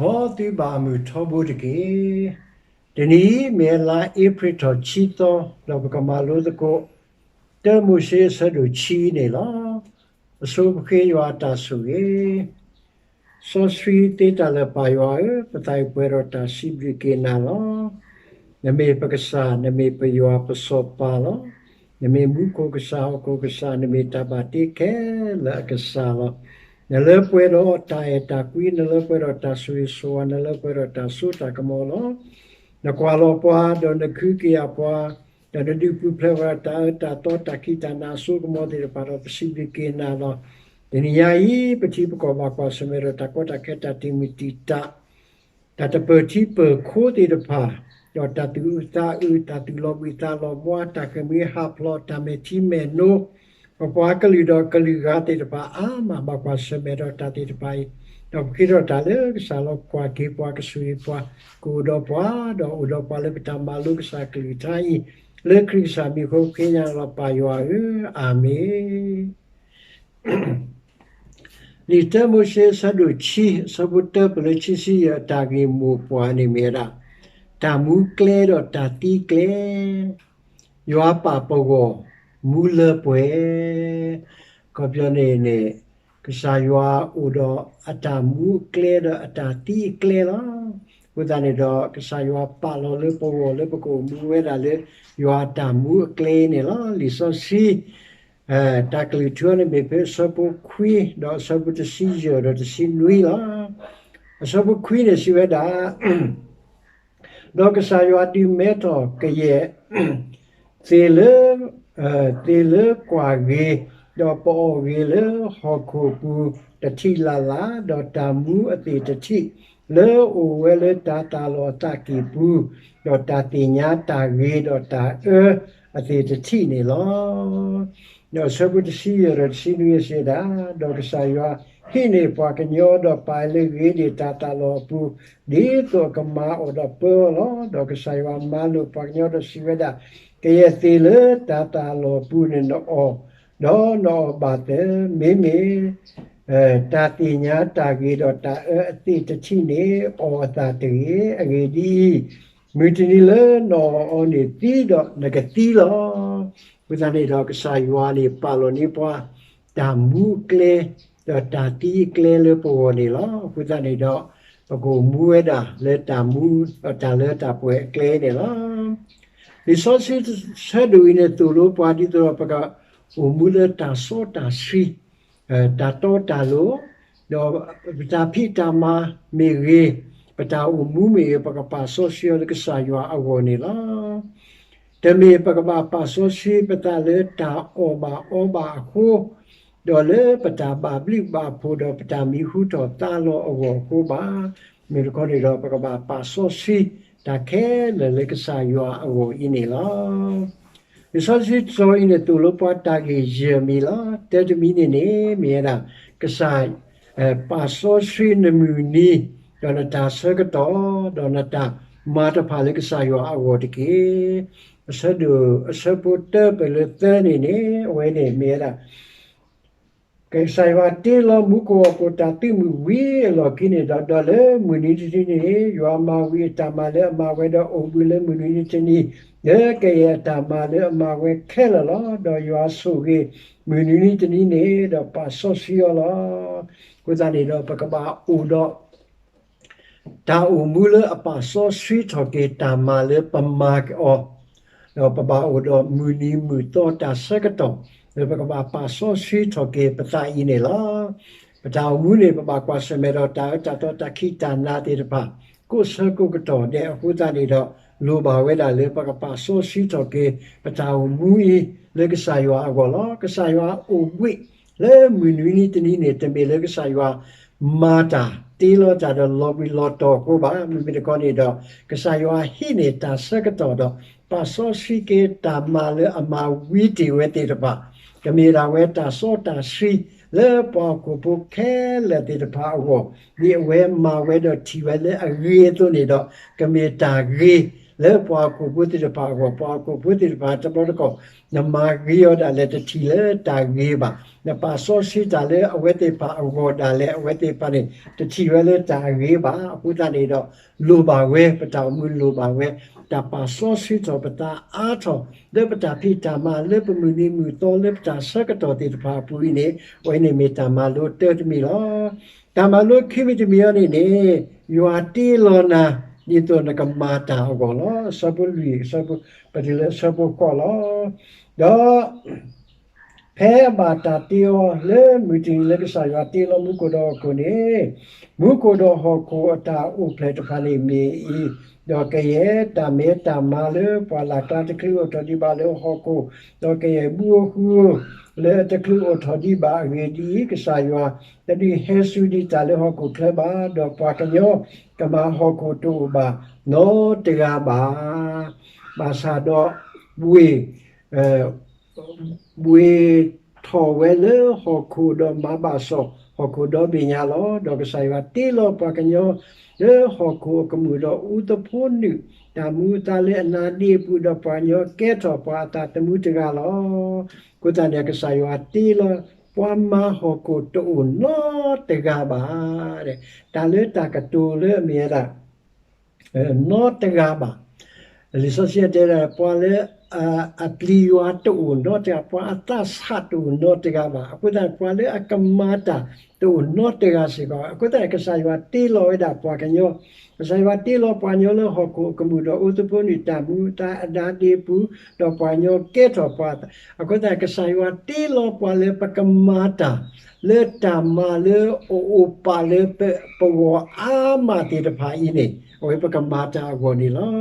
မ်သုဘၣ်မုာ်ထီဘိတက့ၢ်. တနံၤအံၤ မ့ၢ်လါအ့ဖြ့ၣ်ထီၣ်ဆံသီ ဒီးပကမၤလိသကိး တၢမိၤၡ့အဆၢဒိၣ်ဆံန့ၣ်လီၤ. အဆိပဃ့ယွၤအတၢ်ဆိၣ်ဂ့ၤ စီဆှံသ့တၢ်လၢာ် ပၢ်ယွၤဧၢ, ပသးအံၤပှဲၤဒီးတၢ်စံးဘျုးက့ၤနၤလီၤ. နမ့ၢ်ပကစၢ်, နမ့ၢ်ပယွၤပစီၤပၤလီၤ. နမ့ၢ်မူခိၣ်ကစၢ်, ဟီၣ်ခိၣ်ကစၢ်, နမ့ၢ်တၢ်ဘၣ်တ့ခဲလၢာ်အကစၢ်လီၤ. နလၢပှဲၤဒီးတၢ်အဲၣ်တၢ်ကွံ, နလၢပှဲၤဒီးတၢ်ဆိၣ်ဂ့ၤဆိၣ်ဝါ, နလၢပှဲၤဒီးတၢ်စိတၢ်ကမီၤလီၤ. နကွၢ်လီၤပှၤ, ဒီးနကဟုကယာ်ပှၤ, ဒီးနဒုးပူၤဖျဲးဝဲဒၣ်တၢ်အၢတၢ်သီတၢ်ခံးတၢ်နၤအစိကမီၤသ့ၣ်တဖၣ်ဒီး ပစံးဘျုးက့ၤနၤလီၤ. တနံၤညါအံၤ ပထံပကီၢ်ဘၣ်ကွၢ်ဆၢၣ်မဲာ်ဒီးတၢ်ကီတၢ်ခဲ တၢ်တံာ်မုၢ်တံာ်တာ် တၢ်တပၢၢ်ထံပၢၢ်ခိသ့ၣ်တဖၣ်, ဒီးတၢ်သူၣ်အုးသးအုး, တၢ်သူၣ်လီၤဘှံးသးလီၤဘှါ, တၢ်ဃ့ၢ်မှံဟးဖျိး, တၢ်မဲာ်ထံမဲာ်နိ, ပပှၤကလုာ်ဒီးကလုာ်ဂၤသ့ၣ်တဖၣ် အါမးဘၣ်ကွၢ်ဆၢၣ်မဲာ်ဒီးတၢ်သ့ၣ်တဖၣ်အံၤ, ဒီးပဃ့ထီၣ်တၢ်လၢကစၢ်လီၤ. ကွၢ်က့ၤပှၤ, ကဆိၣ်ဂ့ၤပှၤ, ကအိၣ်ဒီးပှၤ, ဒီးအိၣ်ဒီးပှၤလၢပတၢ်မၤလိကစၢ်ကလုၢ်ကထါအံၤ, လၢခရံာ်ကစၢ်မံၤအဃိ ပဃ့ညါလီၤ ပၢ်ယွၤဧၢ, အၤမ့ၣ်. လံာ်တၢမိၤၡ့အဆၢဒိၣ်ဆံ အဆၢဖိတၢပၢၢ်လၢခံဆံယဲၢ် အတၢ်ဂ့ၢ်မိၢ်ပှၢ်န့ၣ်မ့ၢ်ဝဲဒၣ် တၢ်မူကျဲဒီးတၢ်သံကျဲ, ယွၤပာ်ပဂီၢ်မူလၢပှဲၤ. အခီပညီန့ၣ်န့ၣ် ကစၢ်ယွၤအိၣ်ဒီးအတၢ်မူအကျဲဒီးအတၢ်သံအကျဲလီၤ. အဃိသတးန့ၣ်ဒီး ကစၢ်ယွၤပာ်လီၤလၢပဂီၢ်လၢပကအိၣ်မူဝဲဒၣ်လၢ ယွၤအတၢ်မူအကျဲန့ၣ်လီၤ. လံာ်စီဆှံ တၢ်ကလုၢ်ထူန့ၣ်မ့ၢ်ဖဲအဆၢဖိခွံ ဒီးအဆၢဖိတဆံယဲၢ်ဒီးတဆံနွံလီၤ. အဆၢဖိခွံန့ၣ်စံးဝဲဒၣ်, ဒီးကစၢ်ယွၤဒုးမဲထီၣ်ကယဲၢ်သ့ၣ်လၢ သ့ၣ်လၢကွၢ်ဂ့ၤ, ဒီးပအီၣ်ဂ့ၤလၢဟီၣ်ခိၣ်ပူၤတထံၣ်လၢ်လၢ်, ဒီးတၢ်မူအသ့ၣ်တထံၣ် လၢအိၣ်ဝဲလၢတၤသၣ်လီၤအသးကံၢ်ပူၤ, ဒီးတၢ်သ့ၣ်ညါတၢ်ဂ့ၤဒီးတၢ်အၢအသ့ၣ်တထံၣ်န့ၣ်လီၤ. ဒီးအဆၢဖိတဆံယဲၢ်ဒီးတဆံနွံစံးဝဲဒၣ်, ဒီးကစၢ်ယွၤဟံးန့ၢ်ပှၤကညီဒီးပာ်လၢဂ့ၤဒံးတၤသၣ်လီၤအပူၤ, ဒ်သိးအကမၤအီၣ်ဒီးပၢအီၤလီၤ. ဒီးကစၢ်ယွၤမၤလိာ်ပှၤကညီဒီးစံးဝဲဒၣ်, ကယဲၢ်သ့ၣ်လၢတၤသၣ်လီၤအပူၤန့ၣ်နအီၣ်, ဒီးနအီၣ်ဘၣ်သၢ, မ့မ့ၢ် တၢ်သ့ၣ်ညါတၢ်ဂ့ၤဒီးတၢ်အၢအသ့ၣ်တထံၣ်န့ၣ် အီၣ်အသၣ်တဂ့ၤ. အဂ့ၢ်ဒ်အံၤ, မုၢ်တနံၤလၢနအီၣ်အီၤန့ၣ်သံဒီးနကသံလီၤ. အဃိသတးန့ၣ်ဒီး ကစၢ်ယွၤန့ၣ်ပာ်လီၤန့ၢ်ပှၤ တၢ်မူအကျဲ ဒီးတၢ်သံအကျဲလၢပဂီၢ်န့ၣ်လီၤ. အဃိသတးန့ၣ်ဒီး ပကအိၣ်မူဝဲဒၣ်လၢတၢ်မူ ဒီးတၢ်လၢတၢ်ပှဲၤအကျဲန့ၣ်လီၤ. လံာ်စီဆှံဆၢဒိၣ်အံၤန့ၣ် သိၣ်လိပှၤဒ်သိးဒီး ပကအိၣ်မူလၢတၢ်စီတၢ်ဆှံ တၢ်တီတၢ်လိၤ, ဒီးပတၢ်ဖံးတၢ်မၤမ့ၢ်ဂ့ၤ, ပတၢ်အိၣ်မူမ့ၢ်ဂ့ၤ, ပကပာ်စီဆှံအီၤလၢကစၢ်ယွၤအဂီၢ်န့ၣ်လီၤ. တမ့ၢ်ပကဘၣ်ပာ်စီဆှံပသးလၢတၢ်အီၣ်ဘၣ်အီဘၣ်အဃိ, ဒီးလၢပတၢ်ဘၣ်ဘျုးဘၣ်ဖှိၣ်ဒီးပတၢ်မံၤဟူထီၣ်သါလီၤအဂီၢ်အဃိဘၣ်. မ့ၢ်တခီန့ၣ်ဒီး ပကဘၣ်ပာ်စီဆှံတၢ်ခဲလၢာ်လၢကစၢ်ယွၤအဂီၢ်အံၤန့ၣ်လီၤ. လံာ်စီဆှံတတီၤအံၤန့ၣ် သိၣ်လိပှၤတၢ်ဂ့ၢ်ယဲၢ်မံၤလီၤ. တၢတမံၤန့ၣ်န့ၣ် မ့ၢ်ဝဲဒၣ် ကစၢ် ပာ်စီဆှံနမုၢ်နံၤ, ဒီးနတၢ်ဆၢကတီၢ်, ဒီးနတၢ်မၤတဖၣ်လၢကစၢ်ယွၤအဂီၢ်တက့ၢ်. အဆၢဒိၣ် အဆၢဖိတၢပၢၢ်လၢသၢန့ၣ်န့ၣ် အဝဲန့ၣ်မ့ၢ်ဝဲဒၣ် ကစၢ်ယွၤတ့လီၤမူခိၣ်ဟီၣ်ခိၣ်တၢ်သုးမုၢ်ဝံၤအလီၢ်ခံန့ၣ်ဒီး ဒီးလၢမုၢ်နံၤတနံၤန့ၣ် ယွၤမၤဝံၤအတၢ်မၤလၢအမၤဝဲဒီးအိၣ်ဘှံးလၢမုၢ်နံၤတနံၤ, လၢကယဲၢ်အတၢ်မၤလၢအမၤဝဲခဲလၢာ်လီၤ. ဒီးယွၤဆိၣ်ဂ့ၤမုၢ်နံၤတနံၤန့ၣ်ဒီးပာ်စီဆှံအီၤလီၤ. အဃိသတးန့ၣ်ဒီး ပကဘၣ်အိၣ်ဒီး တၢ်အိၣ်မူလၢအပာ်စီဆှံထီၣ်က့ၤတၢ်မၤလၢပမၤက့ၤအီၤ, ဒီးပဘၣ်အိၣ်ဒီးမုၢ်နံၤမုၢ်သီတၢ်ဆၢကတီၢ်, လၢပကဘၣ်ပာ်စီဆှံထီၣ်က့ၤပသးအံၤန့ၣ်လီၤ. ပတၢ်အိၣ်မူန့ၣ် ပဘၣ်ကွၢ်ဆၢၣ်မဲာ်ဒီးတၢ်အၢတၢ်သီတၢ်ခံးတၢ်နၤသ့ၣ်တဖၣ် ကိးဆၢကိးကတီၢ်ဒဲးအဃိသတးန့ၣ်ဒီး လိၣ်ဘၣ်ဝဲဒၣ်လၢပကပာ်စီဆှံထီၣ်က့ၤ ပတၢ်အိၣ်မူအံၤလၢကစၢ်ယွၤအဂီၢ်လီၤ. ကစၢ်ယွၤအိၣ်ဘှံးလၢမုၢ်နွံနံၤတနံၤန့ၣ် တမ့ၢ်လၢကစၢ်ယွၤမၤတၢ်တ့လီၤတၢ်ဒီးလီၤဘှံးလီၤတီၤအဃိဘၣ်. မ့မ့ၢ်တခီန့ၣ်ဒီး ကစၢ်ယွၤဟံးန့ၢ်တၢ်ဆၢကတီၢ်ဒီး ပာ်စီဆှံက့ၤတၢ်မၤလၢအမၤဝံၤတ့ၢ်ဝဲသ့ၣ်တဖၣ်, ကမ့ၢ်ဒၣ်ဝဲတၢ်စီတၢ်ဆှံလၢပှၤဟီၣ်ခိၣ်ဖိခဲလၢာ်သ့ၣ်တဖၣ်အဂီၢ်, ဒ်အဝဲမၤဝဲဒီးထံၣ်ဝဲလၢအဂ့ၤအသိးန့ၣ်ဒီး ကမ့ၢ်တၢ်ဂ့ၤ လၢပှၤဟီၣ်ခိၣ်ဖိသ့ၣ်တဖၣ်အဂီၢ်, ပှၤဟီၣ်ခိၣ်ဖိသ့ၣ်တဖၣ်တဘျီတခီၣ် နမၤဂ့ၤအီၤဒၣ်လဲာ်တထံၣ်လၢတၢ်ဂ့ၤဘၣ်. နပာ်စီဆှံတၢ်လၢအဝဲသ့ၣ်တဖၣ်အဂီၢ်ဒၣ်လဲာ် အဝဲသ့ၣ်တဖၣ်န့ၣ် တထံၣ်ဝဲလၢတၢ်ဂ့ၤဘၣ်. အဃိသတးန့ၣ်ဒီး လိၣ်ဘၣ်ဝဲ, ပတၢ်အိၣ်မူလိၣ်ဘၣ်ဝဲ တၢ်ပာ်စီဆှံထီၣ်ပသးအါထီၣ် လၢပတၢ်ဖံးတၢ်မၤ လၢပမုၢ်နံၤမုၢ်သီ လၢပတၢ်ဆၢကတီၢ်သ့ၣ်တဖၣ်အပူၤအံၤန့ၣ် အဝဲန့ၣ်မ့ၢ်တၢ်မၤလိတၢတမံၤလီၤ. တၢ်မၤလိခံမံၤတမံၤအံၤန့ၣ်န့ၣ် ယွၤတ့လီၤနၤ ဒ်သိးနကမၤတၢ်အဂီၢ်လီၤ. အဆၢဖိလွံၢ်, ပတုၤလၢအဆၢဖိဃိးလီၤ. ဒီး ဖဲအဘၣ်တၢ်တ့အီၤလၢမုၢ်တနံၤလၢ ကစၢ်ယွၤတ့လီၤမူခိၣ်ဒီးဟီၣ်ခိၣ်န့ၣ်, မူခိၣ်ဒီးဟီၣ်ခိၣ်အတၢ်အိၣ်ဖျဲၣ်တဖၣ်န့ၣ်မ့ၢ်အံၤ, ဒီးကယဲၢ်တၢ်မဲတၢ်မါလၢပှၢ်လၢ်ကျါတချုးအိၣ်ထီၣ်ဒံးဘၣ်လၢဟီၣ်ခိၣ်, ဒီးကယဲၢ်ဘုဧိၤဟုဧိၤလၢအတချုးအိၣ်ထီၣ်ဒံးဘၣ်, အဂ့ၢ်ဒ်အံၤ, ကစၢ်ယွၤတဒုးဟဲစူၤဒံးတၢ်လၢဟီၣ်ခိၣ်ချၢဘၣ်, ဒီးပှၤကညီကမၤဟီၣ်ခိၣ်တအိၣ်ဘၣ်နီတဂၤဘၣ်. ဘၣ်ဆၣ်ဒီးဝ့ၢ် ဘှ့ၣ်ထီၣ်ဝဲလၢဟီၣ်ခိၣ်ဒီးမၤဘၣ်စီၣ်ဟီၣ်ခိၣ်ဒီဘ့ၣ်ညါလီၤ. ဒီးကစၢ်ယွၤတ့လီၤပှၤကညီလၢဟီၣ်ခိၣ်အကမူၣ်ဒီးအူသဖှိနုာ်တၢ်မူအသါလၢအနါဒ့အပူၤ, ဒီးပှၤကညီကဲထီၣ်ပှၤအသးသမူတဂၤလီၤ. အဃိသတးန့ၣ် ကစၢ်ယွၤတ့လီၤပှၤမၤဟီၣ်ခိၣ်တအိၣ်နီတဂၤဘၣ်. တၢ်လၢတၢ်ကတိၤလၢအမ့ၢ်ဝဲဒၣ် နီတဂၤဘၣ်. လံာ်စီဆှံတဲဒၣ် ပှၤလၢအပျံၤယွၤတအိၣ်နီတဂၤ, ပှၤအသးဆးတအိၣ်နီတဂၤဘၣ်. အဃိသတး ပှၤလၢအကမၤတၢ်တအိၣ်နီတဂၤစ့ၢ်ကီး. အဃိသတး ကစၢ်ယွၤတ့လီၤဝဲဒၣ်ပှၤကညီ, ကစၢ်ယွၤတ့လီၤပှၤကညီလၢဟီၣ်ခိၣ်အကမူၣ်ဒီးအူသဖှိနုာ်တၢ်မူအသါအနါဒ့အပူၤ, ဒီးပှၤကညီကဲထီၣ်ပှၤ. အဃိသတး ကစၢ်ယွၤတ့လီၤပှၤလၢပကမၤတၢ် လၢတၢ်မၤလၢအအိၣ်ပာ်လၢပဂီၢ်အါမးသ့ၣ်တဖၣ်အံၤန့ၣ် အဝဲပကမၤတၢ်အဂီၢ်န့ၣ်လီၤ.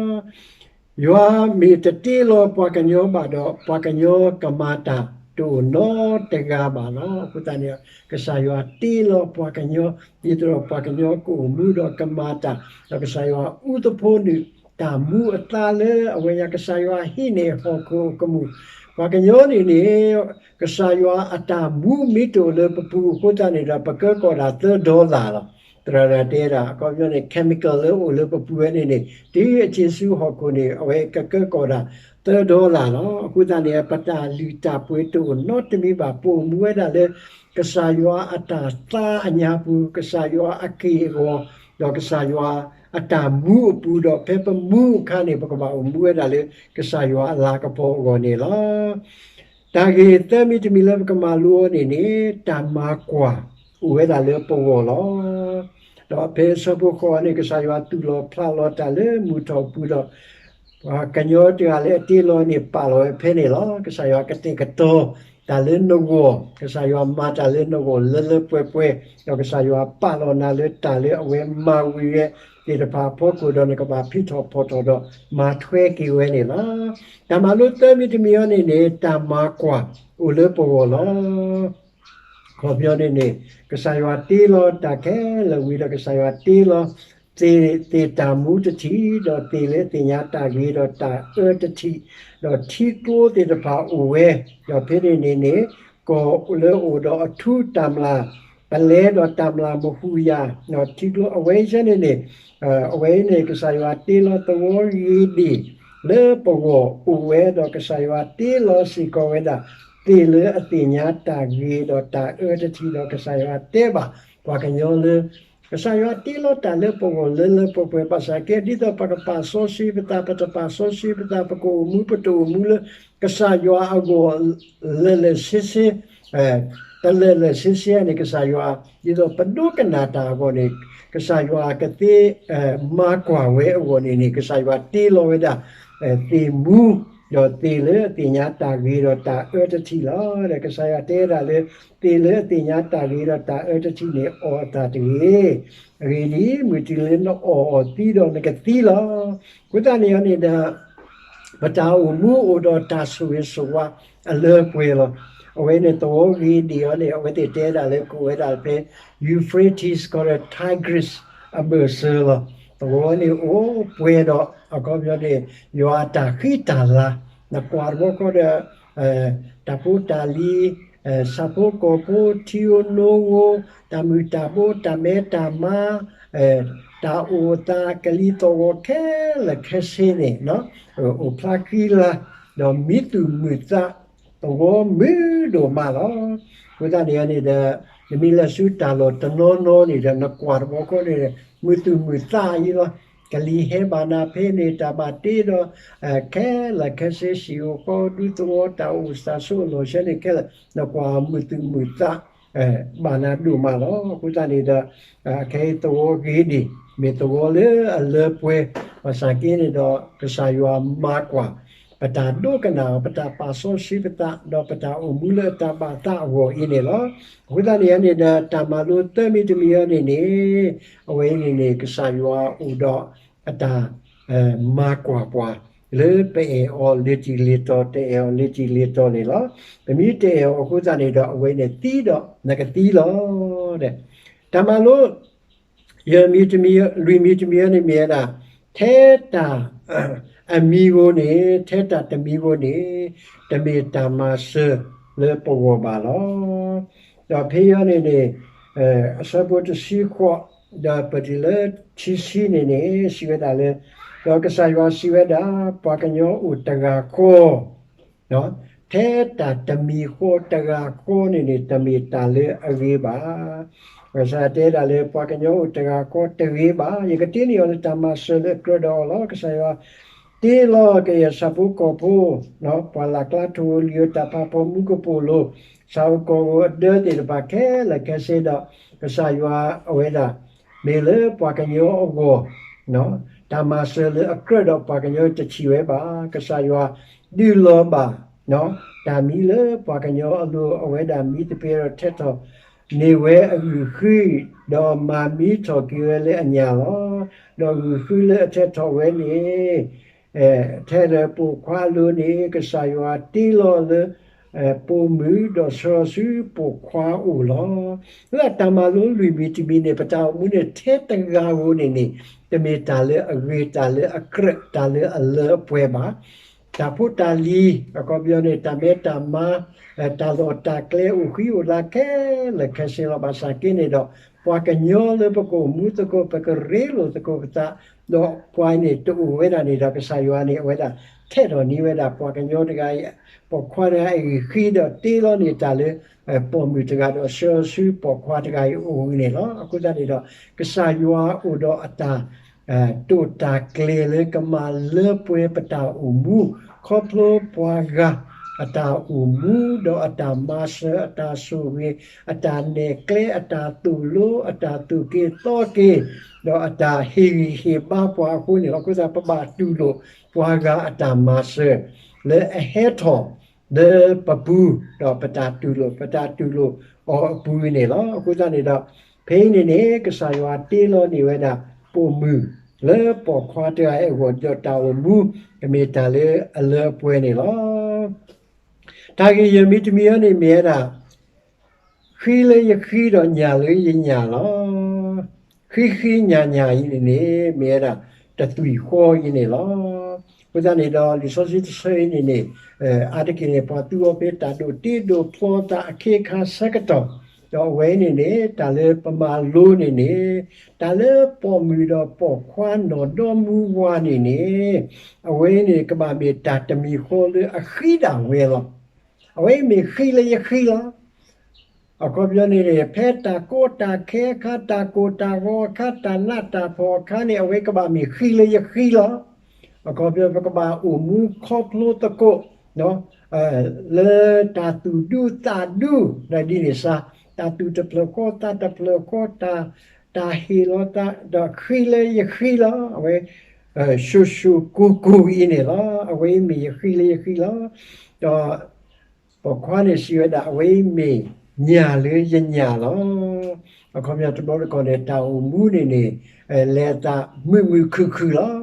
ယွၤမ့ၢ်တတ့လီၤပှၤကညီဘၣ်ဒီး ပှၤကညီကမၤတၢ်တအိၣ်နီတဂၤဘၣ်လီၤ. အဃိသတးန့ၣ် ကစၢ်ယွၤတ့လီၤပှၤကညီ ဒ်သိးဒီးပှၤကညီကအိၣ်မူဒီးကမၤတၢ်, ဒီးကစၢ်ယွၤအူသဖှိနုာ်တၢ်မူအသါလၢအဝဲညါ ကစၢ်ယွၤဟံးန့ၢ်ဟီၣ်ခိၣ်အကမူၣ်, ပှၤကညီန့ၣ်န့ၣ် ကစၢ်ယွၤအတၢ်မူမ့ၢ်တအိၣ်လၢပပူၤအဃိသတးန့ၣ်ဒီး ပကၢကီၢ်ဒၣ်သၢဒီလၣ်လီၤ. သရၣ်တဲဒၣ် အခီပညီန့ၣ် chemical လၢအိၣ်လၢပပူၤဝဲန့ၣ်န့ၣ် တုၤအစ့ဆူဟီၣ်ခိၣ်န့ၣ် အဝဲကကၢကီၢ်ဒၣ်သၢဒီလၣ်လီၤ. အဃိသတးန့ၣ် ပတၢ်လုၢ်တၢ်ပှ့ၤတအိၣ်နီတမံၤဘၣ်, ပအိၣ်မူဝဲဒၣ်လၢ ကစၢ်ယွၤအတၢ်သါအညါပူၤ, ကစၢ်ယွၤအက့ၢ်အဂီၤ, ဒီးကစၢ်ယွၤအတၢ်မူအပူၤ, ဒီးဖဲပမူအခါန့ၣ် ပကဘၣ်အိၣ်မူဝဲဒၣ်လၢ ကစၢ်ယွၤအလၤကပီၤအဂီၢ်န့ၣ်လီၤ. တၢ်ဂ့ၢ်သၢမံၤတမံၤလၢပကမၤလိအီၤန့ၣ်န့ၣ် တၢ်မၤကွၢ်အိၣ်ဝဲဒၣ်လၢပဂီၢ်လီၤ. ဒီးဖဲအဆၢဖိဃိးန့ၣ် ကစၢ်ယွၤသူၣ်လီၤဖျးလီၤတၢ်လၢမုၢ်ထီၣ်ပူၤဒီး ပှၤကညီတဂၤလၢအတ့လီၤန့ၣ် ပာ်လီၤဝဲဖဲန့ၣ်လီၤ. ကစၢ်ယွၤကတဲာ်ကတီၤတၢ်လၢနဂီၢ်, ကစၢ်ယွၤမၤတၢ်လၢနဂီၢ်လၢလၢပှဲၤပှဲၤ, ဒီးကစၢ်ယွၤပာ်လီၤနၤလၢတၢ်လၢအဝဲမၤဝံၤဝဲသ့ၣ်တဖၣ်အဖီခိၣ်ဒီး နကဘၣ်ဖံးထီၣ်ဖီၣ်ထီၣ်ဒီးမၤထွဲက့ၤဝဲန့ၣ်လီၤ. တၢ်မၤလိသၢမံၤတမံၤအံၤန့ၣ်န့ၣ် တၢ်မၤကွၢ်အိၣ်လၢပဂီၢ်လီၤ. အခီပညီန့ၣ်န့ၣ် ကစၢ်ယွၤတ့လီၤတၢ်ခဲလၢာ်ဝံၤဒီး ကစၢ်ယွၤတ့လီၤသ့ၣ်, သ့ၣ်တၢ်မူတထံၣ်, ဒီးသ့ၣ်လၢအသ့ၣ်ညါတၢ်ဂ့ၤဒီးတၢ်အၢတထံၣ်, ဒီးထံကျိသ့ၣ်တဖၣ်အိၣ်ဝဲ, ဒီးဖဲန့ၣ်န့ၣ်န့ၣ် ကီၢ်လၢအအိၣ်ဒီးအထူတၢ်မျၢ် ပလဲဒီးတၢ်မျၢ်မဟူယၤ, ဒီးထံကျိအဝဲအံၤန့ၣ်န့ၣ် အဝဲအံၤန့ၣ် ကစၢ်ယွၤတ့လီၤသဝီဂ့ၤဒံၣ်လၢပဂီၢ်အိၣ်ဝဲ, ဒီးကစၢ်ယွၤတ့လီၤစ့ၢ်ကီးဝဲဒၣ် သ့ၣ်လၢအသ့ၣ်ညါတၢ်ဂ့ၤဒီးတၢ်အၢတထံၣ်, ဒီးကစၢ်ယွၤတဲဘၣ်ပှၤကညီလၢ ကစၢ်ယွၤတ့လီၤတၢ်လၢပဂီၢ်လၢလၢပှဲၤပှဲၤ, ဘၣ်ဆၣ်ကဲ ဒ်သိးပကပာ်စီဆှံပသး ပတပာ်စီဆှံပသး ပကအိၣ်မူပတအိၣ်မူလၢ ကစၢ်ယွၤအဂီၢ် လၢာ်လၢာ်ဆ့ဆ့, တလၢာ်လၢာ်ဆ့ဆ့န့ၣ် ကစၢ်ယွၤ ဒ်သိးပဒိကနၣ်တၢ်အဂီၢ်န့ၣ် ကစၢ်ယွၤကသ့ မၤကွၢ်ဝဲအဂီၢ်န့ၣ်န့ၣ် ကစၢ်ယွၤတ့လီၤဝဲဒၣ် သ့ၣ်မူ ဒီးသ့ၣ်လၢအသ့ၣ်ညါတၢ်ဂ့ၤဒီးတၢ်အၢတထံၣ်လီၤ. ဒီးကစၢ်ယွၤတဲဝဲဒၣ်လၢ သ့ၣ်လၢအသ့ၣ်ညါတၢ်ဂ့ၤဒီးတၢ်အၢတထံၣ်န့ၣ် အီၣ်အသးတဂ့ၤ. အဂ့ၢ်ဒ်အံၤ, မုၢ်တနံၤလၢနအီၣ်အီၤသံဒီးနကသံလီၤ. အဃိသတးန့ၣ်န့ၣ်ဒီး ပတၢ်အိၣ်မူအိၣ်ဒီးတၢ်ဆိၣ်ဂ့ၤဆိၣ်ဝါအလၢပှဲၤလီၤ. အဝဲန့ၣ်သဝီဂ့ၤဒံၣ်အံၤန့ၣ် အဝဲသ့ၣ်တဲဒၣ်လၢကအိၣ်ဝဲဒၣ်ဖဲ Euphrates ကီးဒီး Tigris အဘၢၣ်စၢၤလီၤ. သဝီန့ၣ်အိၣ်ပှဲၤဒီး အခီပညီန့ၣ် ယွၤအတၢ်ဃံတၢ်လၤ, နကွၢ်တဘျီဃီဒီး တၢ်ဖိတၢ်လံၤ, ဆၣ်ဖိကီၢ်ဖိ, ထံဧိၤနိဧိၤ, တၢ်မုၢ်တၢ်ဘိ, တၢ်မဲတၢ်မါ, တၢ်အိၣ်သးကလံၤသဝီခဲလၢာ်ခဲဆ့န့ၣ် အိၣ်ဖျါဃံလၤ ဒီးမံသူၣ်မုာ်သးသဝီမုာ်ဒိၣ်မးလီၤ. အဃိသတးန့ၣ်န့ၣ်ဒီး နမ့ၢ်လဲၤဆူတၢ်လီၢ်တနီၤနီၤန့ၣ်ဒီး နကွၢ်တဘျီဃီန့ၣ် မုာ်သူၣ်မုာ်သးအံၤလီၤ. ကလံၤဟဲဘၣ်နၤဖဲန့ၣ် တၢ်ဘၣ်တ့ဒီး ခဲလၢာ်ခဲဆ့ ဟံၣ်ဧိၤဃီဧိၤ ဒူသဝီ တၢ်အိၣ်သးဆိးအလီၢ်ဆှၢန့ၣ်ခဲလၢာ် နကွၢ်မုာ်သူၣ်မုာ်သး ဘၣ်နၤဒိၣ်မးလီၤ. အဃိသတးန့ၣ်ဒီး ခဲအံၤသဝီဂ့ၤဒံး မ့ၢ်သဝီလၢအလၢပှဲၤ ဘၣ်ဆၣ်က့န့ၣ်ဒီး ကစၢ်ယွၤမၤကွၢ် ပတၢ်ဒိကနၣ်အီၤ ပတၢ်ပာ်စီဆှံပသး ဒီးပတၢ်အိၣ်မူလၢအတၢ်ဘၣ်သးအဂီၢ်အံၤန့ၣ်လီၤ. အဃိသတးန့ၣ်န့ၣ်ဒီး တၢ်မၤလိသၢမံၤတမံၤအံၤန့ၣ်န့ၣ် အဝဲအံၤန့ၣ်န့ၣ် ကစၢ်ယွၤအိၣ်ဒီးအတၢ် မၤကွၢ်ပှၤ လၢပအဲၣ်အီၤလၢတံၢ်လံတီၤ တအဲၣ်အီၤလၢတံၢ်လံတီၤန့ၣ်လီၤ. ပမ့ၢ်တအဲၣ်အီၤအဃိသတးန့ၣ်ဒီး အဝဲန့ၣ်သံဒီးနကသံလီၤ. တၢ်မၤလိ ယမံၤတမံၤ လွံၢ်မံၤတမံၤအံၤန့ၣ်မ့ၢ်ဝဲဒၣ် ထဲတၢ် အမံၤဧိၤန့ၣ် ထဲတၢ်တမံၤဧိၤန့ၣ် တမ့ၢ်တၢ်မၤစၢၤလၢပဂီၢ်ဘၣ်လီၤ. ဒီးဖဲအံၤန့ၣ်န့ၣ် အဆၢဖိတဆံဃိး ဒီးပတုၤလၢခံဆံန့ၣ်န့ၣ် စံးဝဲဒၣ်လၢ ဒီးကစၢ်ယွၤစံးဝဲဒၣ် ပှၤကညီအိၣ်တဂၤဃီ ထဲတၢ်တမံၤဃီတဂၤဃီန့ၣ်န့ၣ် တမ့ၢ်တၢ်လၢအဂ့ၤဘၣ်. ကစၢ်ယွၤတဲဒၣ်လၢ ပှၤကညီအိၣ်တဂၤဃီတဂ့ၤဘၣ်, ယကတ့န့ၢ်အီၤလၢတၢ်မၤစၢၤလၢအကြၢးဒီးအီၤလီၤ. ကစၢ်ယွၤတ့လီၤက့ၤအဆၣ်ဖိကီၢ်ဖိ, ပှၤလၢ်ကျါ ထိၣ်ဧိၤလံၤဧိၤ တၢ်ဖးဖီမူကပိာ်လိၤ, ဆၣ်ဧိၤကီၢ်ဧိၤအဒၢသ့ၣ်တဖၣ်ခဲလၢာ်ခဲဆ့ဒီး ကစၢ်ယွၤအဝဲဒၣ် မ့ၢ်လၢပှၤကညီအဂီၢ် တၢ်မၤစၢၤလၢအကြၢးဒီးပှၤကညီတထံၣ်ဝဲဘၣ်. ကစၢ်ယွၤဒုးလီၤဘၣ် တၢ်မံလၢပှၤကညီအလိၤ, အဝဲဒၣ်မံသပ့ၤဒီးထဲထီၣ်န့ၢ်ဝဲအဂုာ်ဃံ, ဒီးမၤမံထီၣ်က့ၤဝဲလၢအညၣ်လီၤ. ဒီးဂုာ်ဃံလၢအထဲထီၣ်ဝဲန့ၣ် ထဲလၢပိာ်ခွါအလိၤန့ၣ် ကစၢ်ယွၤတ့လီၤလၢ ပိာ်မုၣ်ဒီးဆှၢဆူပိာ်ခွါအအိၣ်လီၤ. လၢတၢ်မၤလိလွံၢ်မံၤတမံၤန့ၣ် ပတၢ်အိၣ်မူန့ၣ် ထဲတဂၤဧိၤန့ၣ်န့ၣ် တမ့ၢ်တၢ်လၢအဂ့ၤ တၢ်လၢအကြၢး တၢ်လၢအလၢအပှဲၤဘၣ်. တၢ်ဖိတၢ်လံၤ အခီပညီန့ၣ် တၢ်မဲတၢ်မါ တၢ်လီၢ်တၢ်ကျဲအိၣ်ဃံအိၣ်လၤခဲလၢာ်ခဲဆ့လီၤ. ဘၣ်ဆၣ်က့န့ၣ်ဒီး ပှၤကညီလၢပကအိၣ်မူသကိး ပကရ့လိာ်သကိးပသး ဒီးပှၤန့ၣ်တအိၣ်ဝဲဒၣ်န့ၣ်ဒီး ကစၢ်ယွၤန့ၣ် အဝဲဒၣ်ထဲထီၣ်န့ၢ်ဝဲဒၣ်ပှၤကညီတဂၤအံၤ ပိာ်ခွါတဂၤအံၤအဂုာ်ဃံ ဒီးတ့လီၤန့ၢ်တၢ်လၢ ပိာ်မုၣ်တဂၤဒီးဆှၢဆူပိာ်ခွါတဂၤအံၤအအိၣ်န့ၣ်လီၤ. အဃိသတးန့ၣ်ဒီး ကစၢ်ယွၤအိၣ်ဒီးအတၢ် တိာ်တၢ်ကျဲၤလၢကမၤလၢပှဲၤပတၢ်အိၣ်မူ ခီဖျိပှၤဂၤအတၢ်အိၣ်မူ ဒီးအတၢ်မၤစၢၤ အတၢ်ဆိၣ်ဂ့ၤ အတၢ်နဲၣ်ကျဲ အတၢ်သိၣ်လိ အတၢ်သူၣ်က့ၤသီက့ၤ ဒီးအတၢ်ဟ့ၣ်ဂံၢ်ဟ့ၣ်ဘါပှၤအဃိန့ၣ်လီၤ. အဃိသတး ပဘၣ်တူၢ်လိာ်ပှၤဂၤအတၢ်မၤစၢၤ လၢအဟဲထီၣ်လၢပပူၤ ဒီးပတၢ်တူၢ်လိာ် ပတၢ်တူၢ်လိာ်အီၤအပူၤန့ၣ်လီၤ. အဃိသတးန့ၣ်ဒီး ဖဲအံၤန့ၣ်န့ၣ် ကစၢ်ယွၤတ့လီၤန့ၢ်ဝဲဒၣ် ပိာ်မုၣ်လၢပိာ်ခွါတဂၤအံၤအဂီၢ် ဒီးတၢ်အိၣ်မူ ကမ့ၢ်တၢ်လၢအလၢအပှဲၤန့ၣ်လီၤ. တၢ်ဂ့ၢ်ယဲၢ်မံၤတမံၤအံၤန့ၣ်မ့ၢ်ဝဲဒၣ် ဃံလၢယဃံဒီးညၣ်လၢယညၣ်လီၤ. ဃံဃံညၣ်ညၣ်အံၤန့ၣ်န့ၣ် မ့ၢ်ဝဲဒၣ်တသွံၣ်ဃီအံၤန့ၣ်လီၤ. အဃိသတးန့ၣ်ဒီး လံာ်စီဆှံတဆၢအံၤန့ၣ်န့ၣ် အါတက့ၢ်န့ၣ် ပှၤသူအီၤဖဲတၢ်ဒိးတ့ဒိးဖျီသးအခ့အခါဆၢကတီၢ်, ဒီးအဝဲအံၤန့ၣ်န့ၣ် တၢ်လၢပမၤလိန့ၣ်န့ၣ် တၢ်လၢပိာ်မုၣ်ဒီးပိာ်ခွါနီၢ်ဒီမူဝါန့ၣ်န့ၣ် အဝဲအံၤန့ၣ် ကဘၣ်မ့ၢ်တၢ်တမံၤဃီလၢအဃံဒၣ်ဝဲလီၤ. အဝဲအံၤမ့ၢ်ဃံလၢယဃံလီၤ. အခီပညီန့ၣ်န့ၣ် ဖဲတၢ်ကီတၢ်ခဲအခါ တၢ်ကိၢ်တၢ်ဂီၤအခါ တၢ်နးတၢ်ဖှီၣ်အခါန့ၣ် အဝဲကဘၣ်မ့ၢ်ဃံလၢယဃံလီၤ. အခီပညီ ပကဘၣ်အိၣ်မူခီဖျိသကိး လၢတၢ်သူၣ်ဒူသးဒူ ဒ်န့ၣ်စါ, တၢ်သူၣ်တဖျၢၣ်ဃီ သးတဖျၢၣ်ဃီ တၢ် တၢ်ဟ့ၣ်လီၤသး ဒီးဃံလၢယဃံလီၤ. အဝဲ ၡိၣ်ၡိၣ်ကိၢ်ကိၢ်အံၤန့ၣ်လီၤ. အဝဲအံၤမ့ၢ်ယဃံလၢယဃံလီၤ. ဒီး ပိာ်ခွါန့ၣ်စံးဝဲဒၣ် အဝဲအံၤမ့ၢ်ညၣ်လၢယညၣ်လီၤ. အခီပညီတဘျီတခီၣ်န့ၣ် တၢ်အိၣ်မူန့ၣ်န့ၣ် လဲၤသးမုာ်မုာ်ခုၣ်ခုၣ်လီၤ.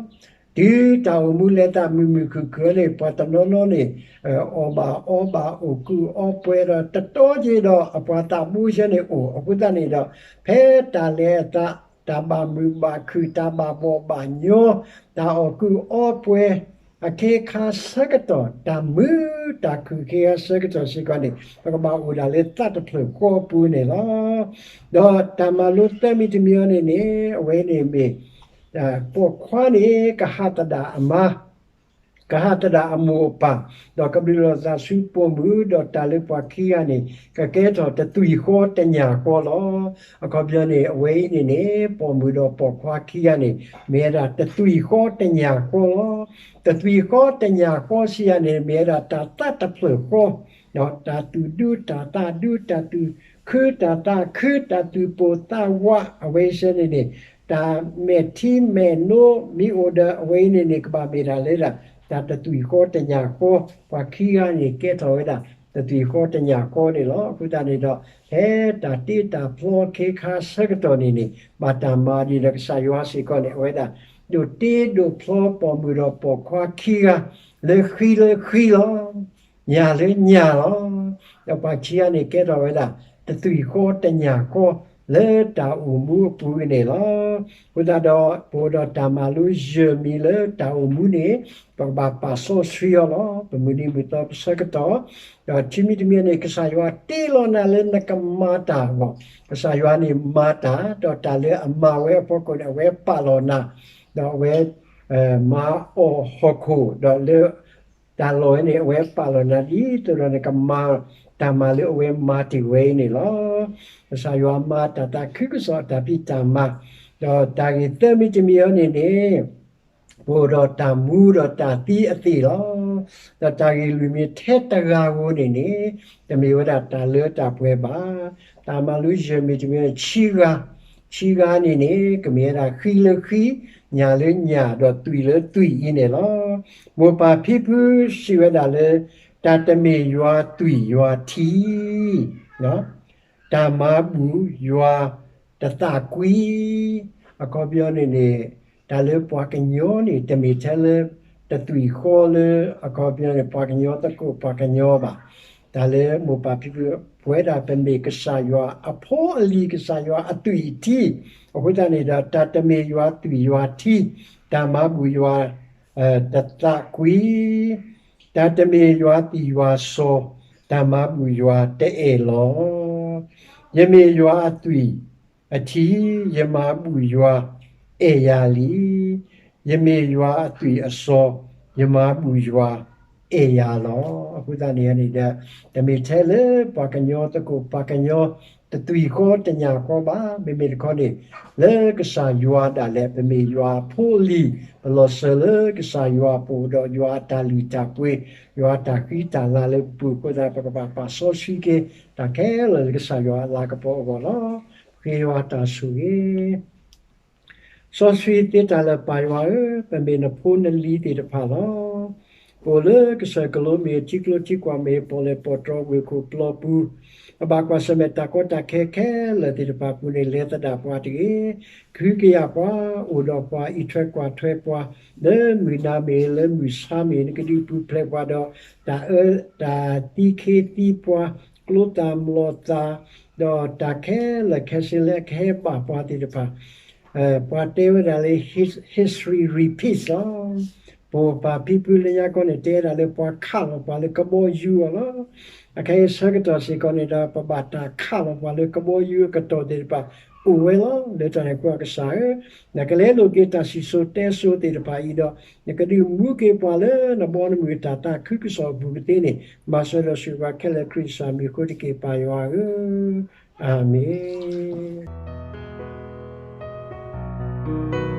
တုၤတၢ်အိၣ်မူလဲၤသးမုာ်မုာ်ခုၣ်ခုၣ်န့ၣ် ပှၤတနီၤနီၤန့ၣ် အီၣ်ဘၣ်အီဘၣ် အိၣ်ကုၢ်အီပှဲၤဒီး တတီၤက့ၤဒီးအပှၤသးဘိဆၢန့ၣ်အိၣ်. အဃိသတးန့ၣ်ဒီး ဖဲတၢ်လဲၤအသး တၢ်ဘၣ်မုာ်ဘၣ်ခုၣ် တၢ်ဘၣ်ဘီၣ်ဘၣ်ညီ တၢ်အီၣ်ကုၢ်အီပှဲၤ အခ့အခါဆၢကတီၢ် တၢ်မုာ်တၢ်ခုၣ်အခ့အခါဆၢကတီၢ်စ့ၢ်ကီးန့ၣ် ပကဘၣ်အိၣ်ဒၣ်လၢသးတဖျၢၣ်ဃီအပူၤန့ၣ်လီၤ. ဒီးတၢ်မၤလိသၢမံၤတမံၤအံၤန့ၣ်န့ၣ် အဝဲန့ၣ်မ့ၢ် ပိာ်ခွါန့ၣ် ကဟးသဒၣ်အမါ ကဟးသဒၣ်အမိၢ်အပၢ်, ဒီးကဘျုးလိာ်သးဆူပိာ်မုၣ်, ဒီးတၢ်လၢပှၤခံဂၤန့ၣ် ကကဲထီၣ်တသွံၣ်ဃီတညၣ်ဃီလီၤ. အခီပညီန့ၣ် အဝဲအံၤန့ၣ်န့ၣ် ပိာ်မုၣ်ဒီးပိာ်ခွါခံဂၤန့ၣ် မ့ၢ်ဝဲဒၣ်တသွံၣ်ဃီတညၣ်ဃီလီၤ. တသွံၣ်ဃီတညၣ်ဃီစံးယၤန့ၣ် မ့ၢ်ဝဲဒၣ်တၢ်သးတဖျၢၣ်ဃီ, တၢ်သူၣ်ဒူတၢ်သးဒူ တၢ်သူၣ်ခုတၢ်သးခု တၢ်သူၣ်ပိၢ်သးဝး အဝဲစ့ၢ်န့ၣ်န့ၣ် တၢ်မဲာ်ထံမဲာ်နိ မ့ၢ်အိၣ်ဒီးအဝဲအံၤန့ၣ်န့ၣ် ကဘၣ်မ့ၢ်ဒၣ်လၢဒၣ် တၢ်တသွံၣ်ဃီတညၣ်ဃီ, ပှၤခံဂၤန့ၣ် ကဲထီၣ်ဝဲဒၣ် တသွံၣ်ဃီတညၣ်ဃီန့ၣ်လီၤ. အဃိသတးန့ၣ်ဒီး ဖဲတၢ်တ့တၢ်ဖျီအခ့အခါဆၢကတီၢ်န့ၣ်န့ၣ် ဘၣ်တၢ်မၤဒ်ဒီးကစၢ်ယွၤစ့ၢ်ကီးန့ၣ် အဝဲဒၣ် ဒိးတ့ဒိးဖျီပိာ်မုၣ်ဒီးပိာ်ခွါခံဂၤ လၢဃံလၢဃံလီၤ. ညၣ်လၢညၣ်လီၤ. ဒီးပှၤခံဂၤန့ၣ်ကဲထီၣ်ဝဲဒၣ် တသွံၣ်ဃီတညၣ်ဃီ လၢတၢ်အိၣ်မူအပူၤန့ၣ်လီၤ. အဃိသတးဒီး ပအိၣ်ဒီးတၢ်မၤလိယဲၢ်မံၤလၢတၢ်အိၣ်မူန့ၣ် ပကဘၣ်ပာ်စီဆှံအီၤလီၤ. ပမုၢ်နံၤမုၢ်သီပဆၢကတီၢ်, ဒီးခံမံၤတမံၤန့ၣ် ကစၢ်ယွၤတ့လီၤနၤလၢနကမၤတၢ်အဂီၢ်, ကစၢ်ယွၤန့ၣ်မၤတၢ်, ဒီးတၢ်လၢအမၤဝဲအဖီခိၣ်န့ၣ် အဝဲပာ်လီၤနၤ, ဒီးအဝဲ မၤအီၣ်ဟီၣ်ခိၣ်, ဒီးလၢ တၢ်လီၢ်ဝဲန့ၣ် အဝဲပာ်လီၤနၤဒ်သိးဒီးနကမၤတၢ်မၤလၢအဝဲမၤတ့ၢ်ဝဲအံၤန့ၣ်လီၤ. ကစၢ်ယွၤမၤတၢ်သးခုကစီၣ်အတၢ်ဖံးတၢ်မၤ, ဒီးတၢ်ဂ့ၢ်သၢမံၤတမံၤအံၤန့ၣ်န့ၣ် ပအိၣ်ဒီးတၢ်မူဒီးတၢ်သံအသ့ၣ်လီၤ. ဒီးတၢ်ဂ့ၢ်လွံၢ်မံၤထဲတဂၤဧိၤန့ၣ်န့ၣ် တမ့ၢ်ဝဲဒၣ်တၢ်လၢတၢ်ပှဲၤဘၣ်. တၢ်မၤလိယဲၢ်မံၤတမံၤ ဆံဂၤ, ဆံဂၤန့ၣ်န့ၣ် ကမ့ၢ်ဝဲဒၣ်ဃံလၢဃံ, ညၣ်လၢညၣ်, ဒီးသွံၣ်လၢသွံၣ်အံၤန့ၣ်လီၤ. မိၢ်ပၢ်ဖံဖုစံးဝဲဒၣ်လၢ တၢ်တမ့ၢ်ယွၤသွံၣ်ယွၤထံ တၢ်မၤဘူၣ်ယွၤတသးကွံ, အခီပညီန့ၣ်န့ၣ် တၢ်လၢပှၤကညီန့ၣ် တမ့ၢ်ထဲလၢ တသွံၣ်ဃီလၢ အခီပညီန့ၣ် ပှၤကညီသကိးပှၤကညီဘၣ်. တၢ်လၢမိၢ်ပၢ်ဖံဖု ပဝဲဒၣ်ပမ့ၢ်ကစၢ်ယွၤအဖိအလံၤ ကစၢ်ယွၤအသွံၣ်အထံ, အဃိသတးန့ၣ်ဒီး တၢ်တမ့ၢ်ယွၤသွံၣ်ယွၤထံ, တၢ်မၤဘူၣ်ယွၤ တသးကွံ, တၢ်တမ့ၢ်ယွၤသွံၣ်ယွၤစီၤ, တၢ်မၤဘူၣ်ယွၤတအဲၣ်လီၤ. ယမ့ၢ်ယွၤအသွံၣ်အထံ, ယမၤဘူၣ်ယွၤအဲၣ်ယၤလံ. ယမ့ၢ်ယွၤအသွံၣ်အစီၤ, ယမၤဘူၣ်ယွၤအဲၣ်ယၤလီၤ. အဃိသတးန့ၣ်န့ၣ်ဒီး တမ့ၢ်ထဲလၢပှၤကညီသကိးပှၤကညီ တသွံၣ်ဃီတညၣ်ဃီဘၣ်. မ့မ့ၢ်တခီန့ၣ် လၢကစၢ်ယွၤဒၣ်လဲာ် ပမ့ၢ်ယွၤအဖိအလံၤ, ပလီၤစၢၤလၢကစၢ်ယွၤ ပအိၣ်ဒီးယွၤအတၢ်လုၢ်တၢ်ပှ့ၤ, ယွၤအတၢ်ဃံတၢ်လၤလၢပပူၤအဃိသတး ပကဘၣ်ပာ်စီဆှံက့ၤ တၢ်ခဲလၢာ်လၢကစၢ်ယွၤအလၤကပီၤအဂီၢ်လီၤ. ဃ့ယွၤတၢ်ဆိၣ်ဂ့ၤ စီဆှံသ့တၢ်လၢာ်ပၢ်ယွၤဧၢ, ပမ့ၢ်နဖိနလံၤသ့ၣ်တဖၣ်လီၤ. ပအိၣ်လၢကစၢၢ်ကလိမ့ၢ် ထံကျိထံကွၢ်မ့ၢ် ပီၣ်လဲၣ်ပီၣ်တြီဝ့ၢ်ခိၣ်ပျီပူၤ, ပဘၣ်ကွၢ်ဆၢၣ်မဲာ်တၢ်ကီတၢ်ခဲခဲလၢာ်သ့ၣ်တဖၣ်ပူၤန့ၣ် လဲၤသဒၣ်ပှၤတဂ့ၤ. ကဟုကယာ်ပှၤ, အိၣ်ဒီးပှၤ, အံးထွဲကွၢ်ထွဲပှၤ, လၢမုၢ်နၤမ့ၢ် လၢမုၢ်ဆါမ့ၢ် နကဒုးပူၤဖျဲးပှၤဒီး တၢ်အၢတၢ်သံခ့သံပှၤ, ကျိသၣ်မျိာ်သၣ်, ဒီးတၢ်ခဲလၢာ်ခဲဆ့လၢအကဟဲဘၣ်ပှၤသ့ၣ်တဖၣ် ပှၤတဲဝဲဒၣ်လၢ history repeats လီၤ. ပမိၢ်ပၢ်ဖံဖုလၢညါခီန့ၣ် တဲဝဲဒၣ်လၢပှၤခးလီၤပှၤလၢကဘီယူၤအီၤလီၤ. အခဲအံၤဆၢကတီၢ်စ့ၢ်ကီးန့ၣ်ဒီး ပဘၣ်တၢ်ခးလီၤပှၤလၢကဘီယူၤအကတီၢ်သ့ၣ်တဖၣ်အိၣ်ဝဲလီၤ. လၢတၢ်န့ၣ်အဃိ ကစၢ်ဧၢ, နကလဲလိာ်က့ၤတၢ်စံၣ်စိၤတဲစိၤသ့ၣ်တဖၣ်အံၤဒီး နကဒုးမူက့ၤပှၤလၢနဘီနမုၢ်အတၢ်သးခုကစီၣ်အပူၤကသ့န့ၣ် မၤစၢၤဒီးဆိၣ်ဂ့ၤပှၤခဲလၢာ် ခရံာ်ကစၢ်မံၤအဃိတက့ၢ် ပၢ်ယွၤဧၢ, အၤမ့ၣ်.